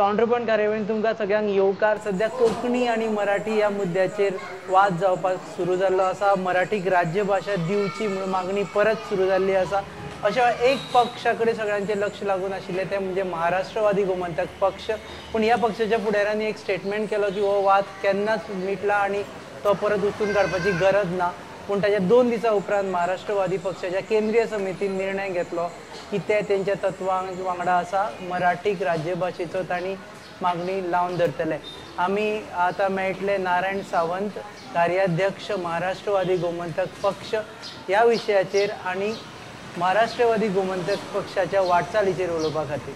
काउंटरपॉयंट कार्यावळीन तुमकां सगळ्यांक येवकार. सद्या कोंकणी आनी मराठी ह्या मुद्द्याचेर वाद जावपाक सुरू जाल्लो आसा. मराठीक राज्यभाशा दिवची म्हणून मागणी परत सुरू जाल्ली आसा. अशें एक पक्षा कडेन सगळ्यांचें लक्ष लागून आशिल्लें तें म्हणजे महाराष्ट्रवादी गोमंतक पक्ष. पूण ह्या पक्षाच्या फुडाऱ्यांनी एक स्टेटमेंट केलो की हो वाद केन्नाच मिटला आनी तो परत उचलून काडपाची गरज ना. पूण ताच्या 2 दिसां उपरांत महाराष्ट्रवादी पक्षाच्या केंद्रीय समितीन निर्णय घेतलो की ते तेंच्या तत्वांक वांगडा आसा, मराठीक राज्यभाशेचो तांणी मागणी लावन धरतले. आमी आतां मेळटले नारायण सावंत, कार्याध्यक्ष महाराष्ट्रवादी गोमंतक पक्ष, ह्या विशयाचेर आनी महाराष्ट्रवादी गोमंतक पक्षाच्या वाटचालीचेर उलोवपा खातीर.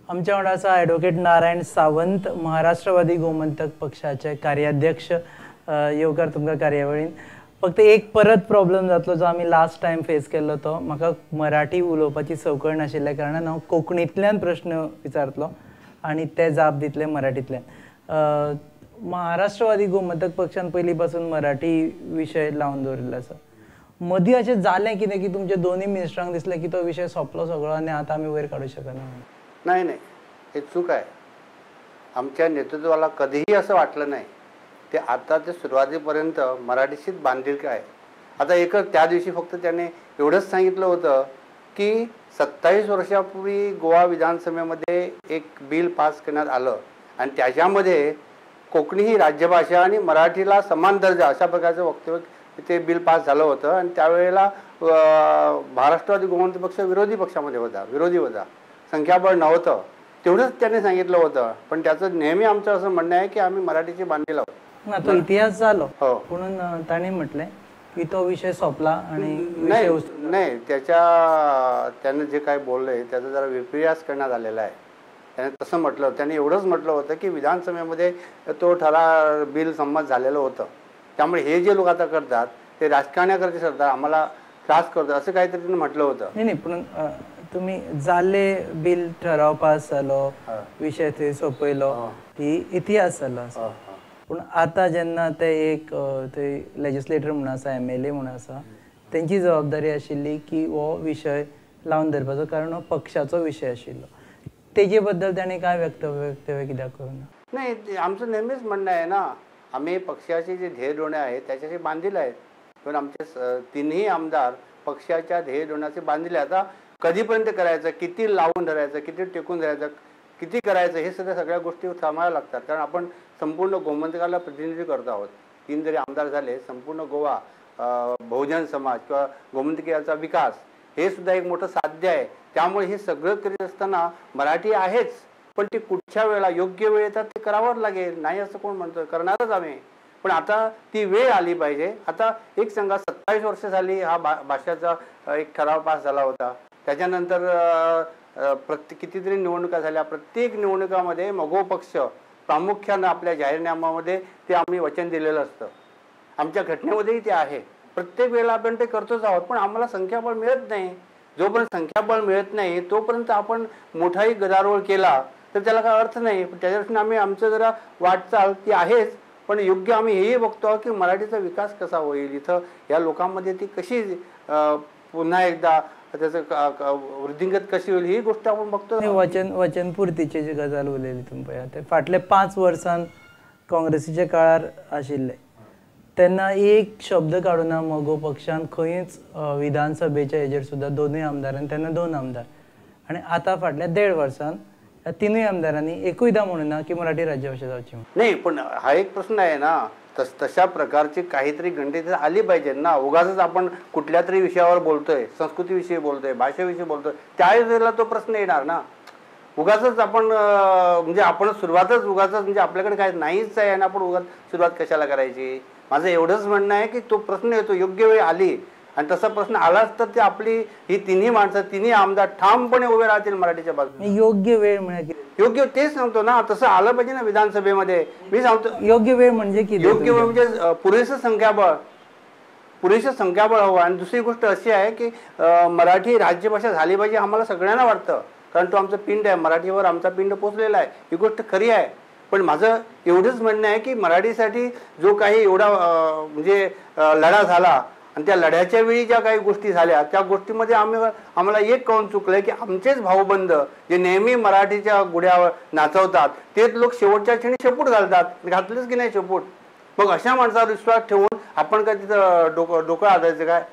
आमच्या वांगडा आसा ॲडवोकेट नारायण सावंत, महाराष्ट्रवादी गोमंतक पक्षाचे कार्याध्यक्ष. येवकार तुमकां कार्यावळीन. फक्त एक परत प्रॉब्लम जातलो जो आमी लास्ट टायम फेस केल्लो, तो म्हाका मराठी उलोवपाची संवकळ नाशिल्ल्या कारणान हांव कोंकणींतल्यान प्रश्न विचारतलो आनी ते जाप दितले मराठींतल्यान. महाराष्ट्रवादी गोमंतक पक्षान पयलीं पासून मराठी विशय लावन दवरिल्लो आसा. मदीं अशें जालें कितें की तुमच्या दोनूय मिनिस्टरांक दिसलें की तो विशय सोंपलो सगळो आनी आतां आमी वयर काडूंक शकना? नाही नाही, हे चूक आहे. आमच्या नेतृत्वाला कधीही असं वाटलं नाही. ते आता ते सुरुवातीपर्यंत मराठीशीच बांधिलकी आहे. आता एकच त्या दिवशी फक्त त्याने एवढंच सांगितलं होतं की 27 वर्षापूर्वी गोवा विधानसभेमध्ये एक बिल पास करण्यात आलं आणि त्याच्यामध्ये कोकणी ही राज्यभाषा आणि मराठीला समान दर्जा अशा प्रकारचं वक्तव्य ते बिल पास झालं होतं. आणि त्यावेळेला महाराष्ट्रवादी गोमंतक पक्ष विरोधी पक्षामध्ये होता, विरोधी होता, संख्याबळ नव्हतं, तेवढंच त्याने सांगितलं होतं. पण त्याचं नेहमी आमचं असं म्हणणं आहे की आम्ही मराठीची बांधील आहोत. ना तो इतिहास झालो म्हणून ताणें म्हटलें की तो विषय सोंपला आणि नाही नाही, त्याच्या त्याने जे काय बोलले त्याचा जरा विपर्यास करण्यात आलेला आहे. त्याने तसं म्हटलं, त्याने एवढंच म्हटलं होतं की विधानसभेमध्ये तो ठराव बिल संमत झालेलं होतं, त्यामुळे हे जे लोक आता करतात ते राजकारण्याकरता करतात, आम्हाला त्रास करतात असं काहीतरी त्याने म्हटलं होतं. नाही नाही, पण तुम्ही जाले बिल ठराव पास जालो, विषय थंय सोंपयलो, ही इतिहास जालो. पूण आतां जेन्ना ते एक थंय लेजिस्लेटर म्हणून आसा, MLA म्हणून आसा, तेंची जबाबदारी आशिल्ली की हो विशय लावन धरपाचो, कारण हो पक्षाचो विशय आशिल्लो. तेजे बद्दल ताणें कांय वक्तव्य कित्याक करूंक ना? नाही, आमचं नेहमीच म्हणणं आहे ना, आम्ही पक्षाचे जे ध्येयधोरणे आहे त्याच्याशी बांधील आहेत. पण आमचे तिन्ही आमदार पक्षाच्या ध्येयधोरणाशी बांधील आहे. आता कधीपर्यंत करायचं, किती लावून धरायचं, किती टेकून धरायचं, किती करायचं, हे सगळ्या सगळ्या गोष्टी थांबाव्या लागतात. कारण आपण संपूर्ण गोमंतकाला प्रतिनिधित्व करतो आहोत. 3 जरी आमदार झाले, संपूर्ण गोवा बहुजन समाज किंवा गोमंतकीयाचा विकास हे सुद्धा एक मोठं साध्य आहे. त्यामुळे हे सगळं करीत असताना मराठी आहेच, पण ती कुठच्या वेळेला योग्य वेळ येतात ते करावंच लागेल. नाही असं कोण म्हणतो, करणारच आम्ही, पण आता ती वेळ आली पाहिजे. आता एक सांगा, 27 वर्ष झाली हा भाषेचा एक ठराव पास झाला होता. त्याच्यानंतर प्रत्येक कितीतरी निवडणुका झाल्या, प्रत्येक निवडणुकामध्ये मगो पक्ष प्रामुख्यानं आपल्या जाहीरनाम्यामध्ये ते आम्ही वचन दिलेलं असतं, आमच्या घटनेमध्येही ते आहे. प्रत्येक वेळेला आपण ते करतोच आहोत, पण आम्हाला संख्याबळ मिळत नाही. जोपर्यंत संख्याबळ मिळत नाही तोपर्यंत आपण मोठाही गदारोळ केला तर त्याला काय अर्थ नाही. पण त्याच्या दृष्टीने आम्ही आमचं जरा वाटचाल ती आहेच, पण योग्य आम्ही हेही बघतो की मराठीचा विकास कसा होईल, इथं या लोकांमध्ये ती कशी पुन्हा एकदा त्याचं वृद्धिंगत कशी होईल, ही गोष्ट आपण बघतो. वचन पुर्तीची जी गजाल उलयली तुमी पळय, ते फाटले 5 वर्सां काँग्रेसीच्या काळार आशिल्ले तेन्ना एक शब्द काडूना मगो पक्षान खंयच विधानसभेच्या हेजेर सुद्दां दोनूय आमदारांनी, तेन्ना 2 आमदार, आनी आतां फाटल्या 1.5 वर्सान ह्या 3 आमदारांनी एकूयदां म्हणूना की मराठी राज्यभाशा जावची. नाही, पण हा एक प्रश्न आहे ना, तशा प्रकारची काहीतरी गणित आली पाहिजे ना. उगाचच आपण कुठल्या तरी विषयावर बोलतोय, संस्कृतीविषयी बोलतोय, भाषेविषयी बोलतोय, त्यावेळेला तो प्रश्न येणार ना. उगाचच आपण म्हणजे आपण सुरुवातच उगाचच म्हणजे आपल्याकडे काय नाहीच आहे आणि आपण उगाच सुरुवात कशाला करायची. माझं एवढंच म्हणणं आहे की तो प्रश्न येतो, योग्य वेळ आली आणि तसा प्रश्न आलाच तर ते आपली ही तिन्ही माणसं, तिन्ही आमदार ठामपणे उभे राहतील मराठीच्या बाजूने. योग्य वेळ म्हणजे योग्य तेच सांगतो ना, तसं आलं पाहिजे ना विधानसभेमध्ये. मी सांगतो योग्य वेळ म्हणजे की योग्य वेळ म्हणजे पुरेसं संख्याबळ, पुरेसं संख्याबळ हवं. आणि दुसरी गोष्ट अशी आहे की मराठी राज्यभाषा झाली पाहिजे आम्हाला सगळ्यांना वाटतं, कारण तो आमचा पिंड आहे, मराठीवर आमचा पिंड पोचलेला आहे, ही गोष्ट खरी आहे. पण माझं एवढंच म्हणणं आहे की मराठीसाठी जो काही एवढा म्हणजे लढा झाला आणि त्या लढ्याच्या वेळी ज्या काही गोष्टी झाल्या त्या गोष्टीमध्ये आम्हाला एक कळून चुकलं की आमचेच भाऊबंद जे नेहमी मराठीच्या गुढ्यावर नाचवतात तेच लोक शेवटच्या क्षणी शेपूट घालतात. घातलेच की नाही शेपूट? मग अशा माणसावर विश्वास ठेवून आपण काय तिथं डोकं आधायचं काय?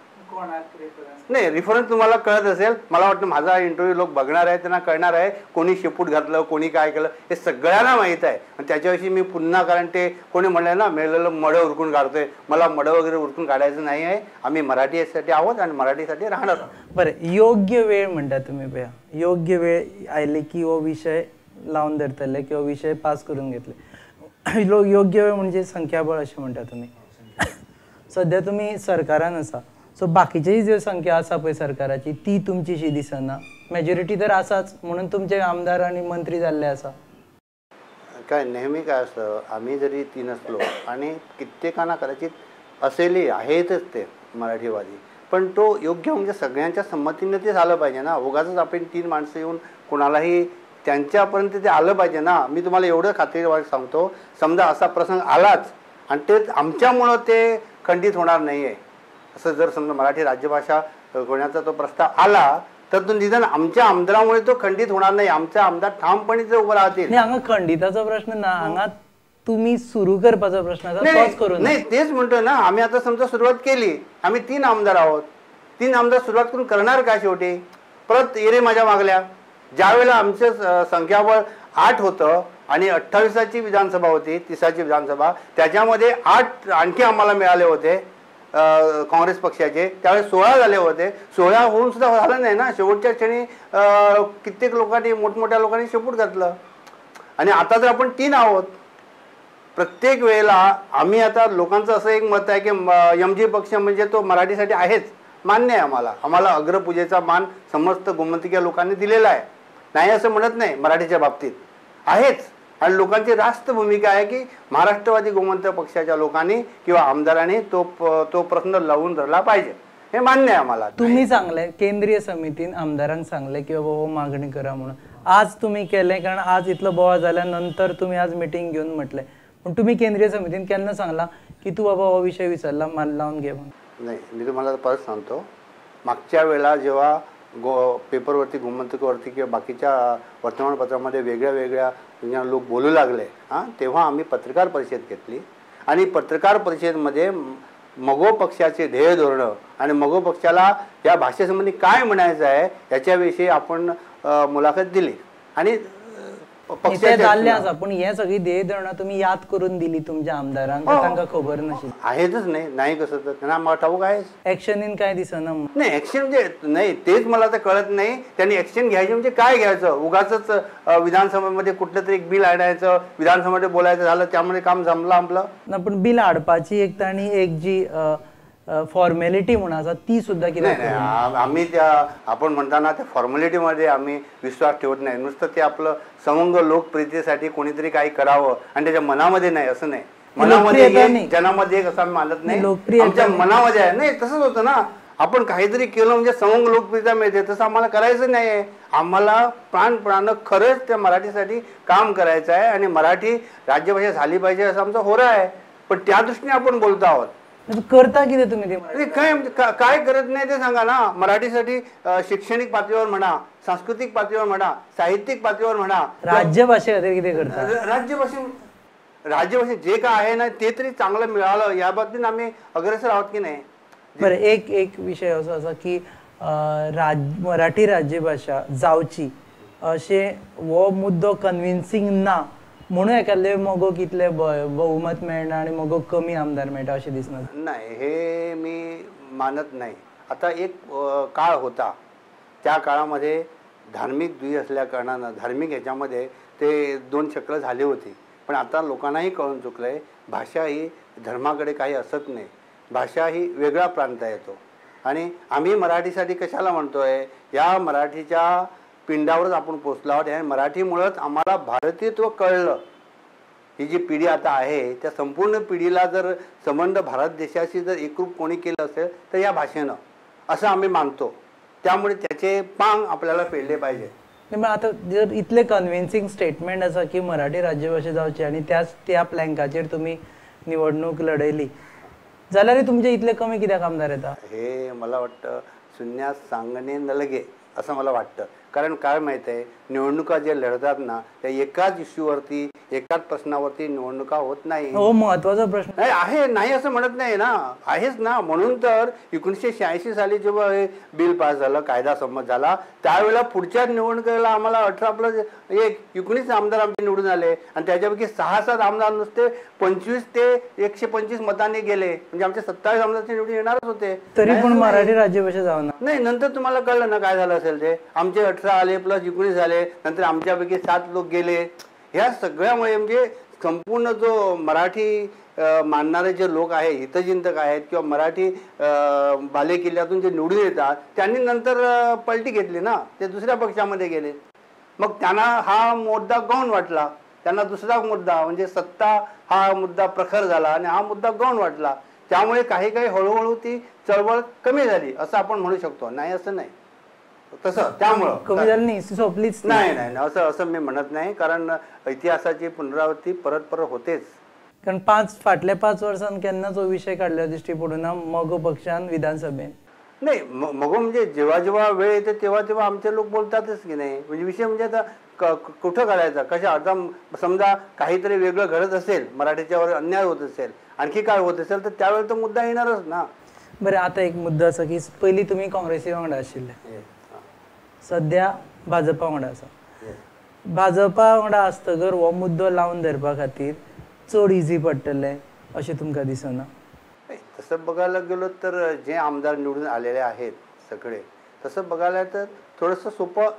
नाही, रिफरन्स तुम्हाला कळत असेल. मला वाटतं माझा इंटरव्ह्यू लोक बघणार आहे, त्यांना कळणार आहे कोणी शेपूट घातलं, कोणी काय केलं, हे सगळ्यांना माहीत आहे. आणि त्याच्याविषयी मी पुन्हा, कारण ते कोणी म्हणलं ना मेलेलं मडं उरकून काढतोय, मला मडं वगैरे उरकून काढायचं नाही आहे. आम्ही मराठीसाठी आहोत आणि मराठीसाठी राहणार आहोत. बरं, योग्य वेळ म्हणता तुम्ही पळया, योग्य वेळ आयली की हो विशय लावन धरतले किंवा विशय पास करून घेतले. योग्य वेळ म्हणजे संख्याबळ अशें म्हणटा तुमी. सद्या तुमी सरकारान आसा, सो बाकीची जी संख्या आसा पळय सरकाराची ती तुमचीशी दिसना, मेजॉरिटी तर आसाच म्हणून तुमचे आमदार आनी मंत्री जाल्ले आसा. काय नेहमी काय असतं, आम्ही जरी तीन असलो आणि कित्येकांना कदाचित असेलही आहेतच ते मराठीवादी, पण तो योग्य म्हणजे सगळ्यांच्या संमतीने ते झालं पाहिजे ना. उगाचच आपण तीन माणसं येऊन कोणालाही त्यांच्यापर्यंत ते आलं पाहिजे ना. मी तुम्हाला एवढं खात्री सांगतो, समजा असा प्रसंग आलाच आणि ते आमच्यामुळं ते खंडित होणार नाही आहे, असं जर समजा मराठी राज्यभाषा होण्याचा तो प्रस्ताव आला तर तो निदान आमच्या आमदारामुळे तो खंडित होणार नाही. आमचा आमदार ठामपणे ते उभं राहतील. नाही, हांगा खंडिताचो प्रश्न ना, हांगा तुम्ही सुरू करपाचो प्रश्न आसा, करून नाही. तेच म्हणतोय ना, आम्ही आता समजा सुरुवात केली, आम्ही तीन आमदार आहोत, तीन आमदार सुरुवात करून करणार काय शेवटी? परत एरे माझ्या मागल्या. ज्या वेळेला आमचं संख्याबळ 8 होतं आणि 28ची विधानसभा होती, 30ची विधानसभा, त्याच्यामध्ये 8 आणखी आम्हाला मिळाले होते काँग्रेस पक्षाचे, त्यावेळेस 16 झाले होते. 16 होऊन सुद्धा झालं नाही ना. शेवटच्या क्षणी कित्येक लोकांनी, मोठमोठ्या लोकांनी शेपूट घातलं. आणि आता जर आपण 3 आहोत, प्रत्येक वेळेला आम्ही आता लोकांचं असं एक मत आहे की एम जी पक्ष म्हणजे तो मराठीसाठी आहेच, मान्य आहे आम्हाला. आम्हाला अग्रपूजेचा मान समस्त गोमंतकीय लोकांनी दिलेला आहे, नाही असं म्हणत नाही, मराठीच्या बाबतीत आहेच. आणि लोकांची रास्त भूमिका आहे की महाराष्ट्रवादी गोमंतक पक्षाच्या लोकांनी किंवा आमदारांनी तो तो प्रश्न लावून धरला पाहिजे, हे मान्य आहे आम्हाला. तुम्ही सांगले केंद्रीय समितीन आमदारांक सांगले की बाबा हो मागणी करा म्हणून, आज तुम्ही केले कारण आज इतलो बोवाळ जाल्यानंतर तुम्ही आज मिटींग घेऊन म्हटले, पण तुम्ही केंद्रीय समितीन केन्ना सांगला की तू बाबा हो विषय विसरला, मला लावून घे म्हणून? नाही, मी तुम्हाला परत सांगतो, मागच्या वेळेला जेव्हा पेपरवरती गोमंतकवरती किंवा बाकीच्या वर्तमानपत्रामध्ये वेगळ्या वेगळ्या लोक बोलू लागले हां, तेव्हा आम्ही पत्रकार परिषद घेतली आणि पत्रकार परिषदेमध्ये मगो पक्षाचे ध्येय धोरणं आणि मगो पक्षाला या भाषेसंबंधी काय म्हणायचं आहे याच्याविषयी आपण मुलाखत दिली. आणि पक्षाचे आसा, पण हे सगळी ध्येय धोरणां तुमी याद करून दिली तुमच्या आमदारांक, तांकां खबर नाशिल्ली. आहेतच नाही, नाही कसं तर त्यांना मला ठाऊक आहे. ऍक्शनीन काय दिसना? नाही, ऍक्शन म्हणजे नाही, तेच मला तर कळत नाही त्यांनी ऍक्शन घ्यायची म्हणजे काय घ्यायचं. उगाचच विधानसभेमध्ये कुठलं तरी एक बिल आणायचं, विधानसभेमध्ये बोलायचं झालं, त्यामुळे काम जमलं आपलं ना. पण बिल हाडपाची एक ताणी एक जी फॉर्मेलिटी म्हणून आसा ती सुद्धा कित्याक आम्ही त्या आपण म्हणताना त्या फॉर्मॅलिटीमध्ये आम्ही विश्वास ठेवत नाही. नुसतं ते आपलं समंग लोकप्रियतेसाठी कोणीतरी काही करावं आणि त्याच्या मनामध्ये नाही असं नाही, मनामध्ये जनामध्ये एक असं आम्ही मानत नाही, आमच्या मनामध्ये आहे. नाही, तसंच होतं ना, आपण काहीतरी केलं म्हणजे समंग लोकप्रियता मिळते, तसं आम्हाला करायचं नाही आहे. आम्हाला प्राणपणानं खरंच त्या मराठीसाठी काम करायचं आहे आणि मराठी राज्यभाषा झाली पाहिजे असं आमचं होरं आहे, पण त्या दृष्टीने आपण बोलतो आहोत. करता किती तुम्ही ते? काय काय करत नाही ते सांगा ना. मराठीसाठी शैक्षणिक पातळीवर म्हणा, सांस्कृतिक पातळीवर म्हणा, साहित्यिक पातळीवर म्हणा, राज्यभाषेखातीर किती करता? राज्यभाषे जे काय आहे ना ते तरी चांगलं मिळालं या बाबतीत आम्ही अग्रेसर आहोत की नाही. बरं, एक एक विषय असो आसा की मराठी राज्यभाषा जावची अशें हो मुद्दो कन्विन्सिंग ना म्हणून एखादे मगो कितले बहुमत मेळना आणि मगो कमी आमदार मेळटा अशें दिसना? नाही, हे मी मानत नाही. आता एक काळ होता, त्या काळामध्ये धार्मिक दुई असल्या कारणानं धार्मिक ह्याच्यामध्ये ते दोन शक्ल झाली होती, पण आता लोकांनाही कळून चुकलं आहे भाषा ही धर्माकडे काही असत नाही, भाषा ही वेगळा प्रांत येतो. आणि आम्ही मराठीसाठी कशाला म्हणतो आहे, या मराठीच्या पिंडावरच आपण पोचलो आहोत. आणि मराठीमुळंच आम्हाला भारतीयत्व कळलं. ही जी पिढी आता आहे त्या संपूर्ण पिढीला जर संबंध भारत देशाशी जर एकरूप कोणी केलं असेल तर या भाषेनं, असं आम्ही मानतो. त्यामुळे त्याचे पांग आपल्याला फेडले पाहिजे. मग आता जर इतले कन्विन्सिंग स्टेटमेंट आसा की मराठी राज्यभाषा जावची आणि त्याच त्या प्लँकाचेर तुमी निवडणूक लढयली, जाल्यार तुमचे इतले कमी कित्याक आमदार येता? हे मला वाटतं शून्यात सांगणे नलगे असं मला वाटतं. कारण काय माहिती आहे, निवडणुका जे लढतात ना त्या एकाच इश्यूवरती एकाच प्रश्नावरती निवडणुका होत नाही. हो, महत्वाचा प्रश्न नाही आहे, नाही असं म्हणत नाही ना, आहेच ना. म्हणून तर 1986 साली जेव्हा हे बिल पास झालं, कायदा संमत झाला, त्यावेळेला पुढच्या निवडणुकीला आम्हाला 18+1 19 आमदार आमचे निवडून आले आणि त्याच्यापैकी 6-7 आमदार नुसते 25 ते 125 मतांनी गेले, म्हणजे आमचे 27 आमदार निवडून येणारच होते. तरी पण मराठी राज्यभाषा जाऊ नाही. नंतर तुम्हाला कळलं ना काय झालं असेल ते, आमचे 18 आले प्लस 19 आले, नंतर आमच्यापैकी 7 लोक गेले. ह्या सगळ्यामुळे म्हणजे संपूर्ण जो मराठी मानणारे जे लोक आहेत, हितचिंतक आहेत किंवा मराठी बालेकिल्ल्यातून जे निवडून येतात त्यांनी नंतर पलटी घेतली ना, ते दुसऱ्या पक्षामध्ये गेले. मग त्यांना हा मुद्दा गौण वाटला, त्यांना दुसरा मुद्दा म्हणजे सत्ता हा मुद्दा प्रखर झाला आणि हा मुद्दा गौण वाटला. त्यामुळे काही काही हळूहळू ती चळवळ कमी झाली असं आपण म्हणू शकतो. नाही असं नाही, तसं त्यामुळं कमी झाली नाही, सोपलीच नाही. नाही असं असं मी म्हणत नाही, कारण इतिहासाची पुनरावृत्ती परत परत होतेच. कारण फाटल्या 5 वर्षांत केन्नाच हो विशय काडलो दिश्टी पडूना मगो पक्षान विधानसभेन. नाही, मगो म्हणजे जेव्हा जेव्हा वेळ येते तेव्हा तेव्हा आमचे लोक बोलतातच की नाही. म्हणजे विषय म्हणजे आता कुठं काढायचा, कशा आता समजा काहीतरी वेगळं घडत असेल, मराठीच्यावर अन्याय होत असेल, आणखी काय होत असेल तर त्यावेळी तो मुद्दा येणारच ना. बरं, आता एक मुद्दा असा की पयलीं तुमी काँग्रेसी वांगडा आशिल्ले, सध्या भाजपा वांगडा आसा. भाजपा वांगडा आसतगर हो मुद्दो लावन धरपा खातीर चड इजी पडटलें अशें तुमकां दिसना? तसं बघायला गेलो तर जे आमदार निवडून आलेले आहेत सगळे, तसं बघायला तर थोडंसं सोपं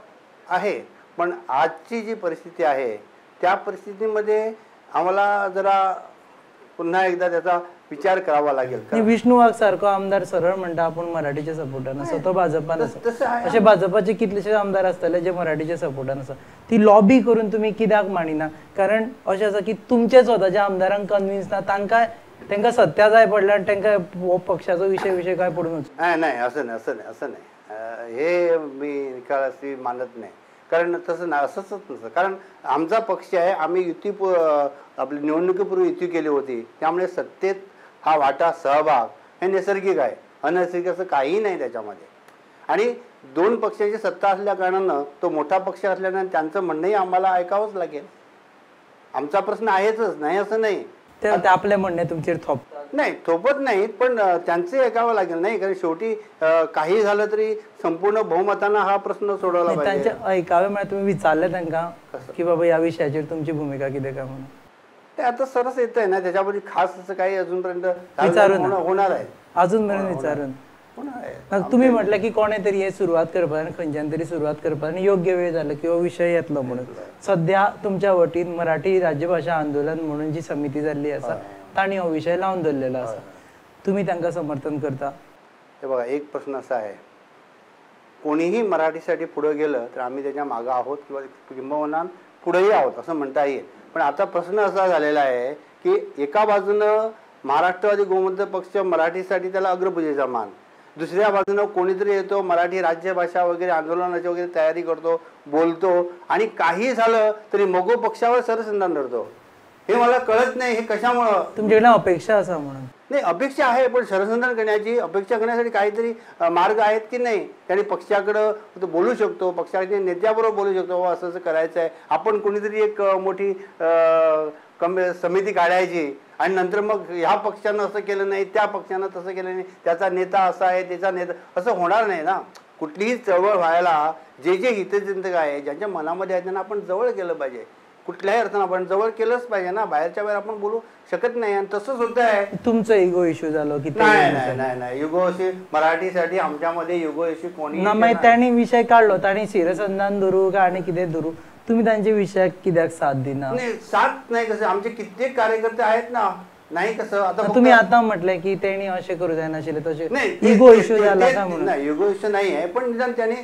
आहे. पण आजची जी परिस्थिती आहे त्या परिस्थितीमध्ये आम्हाला जरा पुन्हा एकदा त्याचा विचार करावा लागेल. विष्णू वाघ सारखो आमदार सरळ म्हणटा आपूण मराठीच्या सपोर्टान आसा, तो भाजपान आसा. अशे भाजपाचे कितलेशे आमदार आसतले जे मराठीच्या सपोर्टान आसा. ती लॉबी करून तुमी कित्याक मांडिना? कारण अशें आसा की तुमचे स्वताच्या आमदारांक कन्विन्स ना, तांकां तांकां सत्या जाय पडल्या आनी तांकां हो पक्षाचो विशय काय पडून वचूं. नाही, असं नाही, असं नाही, असं नाही, हे मी निकालाशी मानत नाही. कारण तसं ना, असंच नसतं. कारण आमचा पक्ष आहे, आम्ही युती आपली निवडणुकीपूर्वी युती केली होती, त्यामुळे सत्तेत हा वाटा सहभाग हे नैसर्गिक आहे, अनैसर्गिक असं काही नाही त्याच्यामध्ये. आणि 2 पक्षांची सत्ता असल्या कारणानं, तो मोठा पक्ष असल्यानं त्यांचं म्हणणंही आम्हाला ऐकावंच लागेल. आमचा प्रश्न आहेच, नाही असं नाही. ते आपले म्हणणे तुमचेर थोपतात? नाही, थोपत नाहीत, पण त्यांचे ऐकावं लागेल नाही. कारण शेवटी काही झालं तरी संपूर्ण बहुमतानं हा प्रश्न सोडवला पाहिजे. त्यांचे ऐकावे म्हणजे तुम्ही विचारले तांकां की बाबा ह्या विशयाचेर तुमची भूमिका कितें काय म्हणून? ते आता सरस येत आहे ना, त्याच्यामध्ये खास असं काही अजूनपर्यंत विचारून होणार आहे, अजूनपर्यंत विचारून होणार. तुम्ही म्हटलं की कोणे तरी हे सुरवात करपाक आनी खंयच्यान तरी सुरवात करपाक आनी योग्य वेळ जालो किंवा विशय येतलो म्हणून. सध्या तुमच्या वतीन मराठी राज्यभाषा आंदोलन म्हणून जी समिती जाल्ली आसा तांणी हो विशय लावन दवरलेलो आसा, तुम्ही तांकां समर्थन करता? हे बघा, एक प्रश्न असा आहे, कोणीही मराठीसाठी पुढे गेलं तर आम्ही त्याच्या मागं आहोत किंवा किंबहुना पुढेही आहोत असं म्हणता येईल. पण आता प्रश्न असा झालेला आहे की एका बाजूनं महाराष्ट्रवादी गोमंतक पक्ष मराठीसाठी त्याला अग्रपूजेचा मान, दुसऱ्या बाजूनं कोणीतरी येतो मराठी राज्यभाषा वगैरे आंदोलनाची वगैरे तयारी करतो, बोलतो आणि काही झालं तरी मगो पक्षावर सरसंधान धरतो. हे मला कळत नाही, हे कशामुळं? तुमच्याकडे अपेक्षा असा म्हणून नाही, अपेक्षा आहे पण सरसंधान करण्याची अपेक्षा करण्यासाठी काहीतरी मार्ग आहेत की नाही. त्याने पक्षाकडं तो बोलू शकतो, पक्षाच्या नेत्याबरोबर बोलू शकतो, असं असं करायचं आहे. आपण कोणीतरी एक मोठी समिती काढायची आणि नंतर मग ह्या पक्षानं असं केलं नाही, त्या पक्षानं तसं केलं नाही, त्याचा नेता असा आहे, त्याचा नेता असं होणार नाही ना. कुठलीही चळवळ व्हायला जे जे हितचिंतक आहे, ज्यांच्या मनामध्ये आहे त्यांना आपण जवळ केलं पाहिजे. कुठल्याही अर्थानं आपण जवळ केलंच पाहिजे ना, बाहेरच्या बाहेर आपण बोलू शकत नाही. आणि तसंच होत आहे. तुमचं इगो इश्यू झालो की? नाही नाही नाही नाही, इगो इश्यू मराठीसाठी आमच्यामध्ये इगो इश्यू कोणी ना. त्यांनी विषय काढलो, तांणी शिरसंधान धरू का आणि कितें धरू, तुम्ही त्यांच्या विषयाक कित्याक साथ दिना? नाही, साथ नाही. कसं आमचे कित्येक कार्यकर्ते आहेत ना, नाही कसं आता तुम्ही आता म्हटलंय की त्यांनी असे करू जायनाशिल्ले तसे, इगो इश्यू झाला का म्हणून? नाही, इगो इश्यू नाही आहे, पण निदान त्यांनी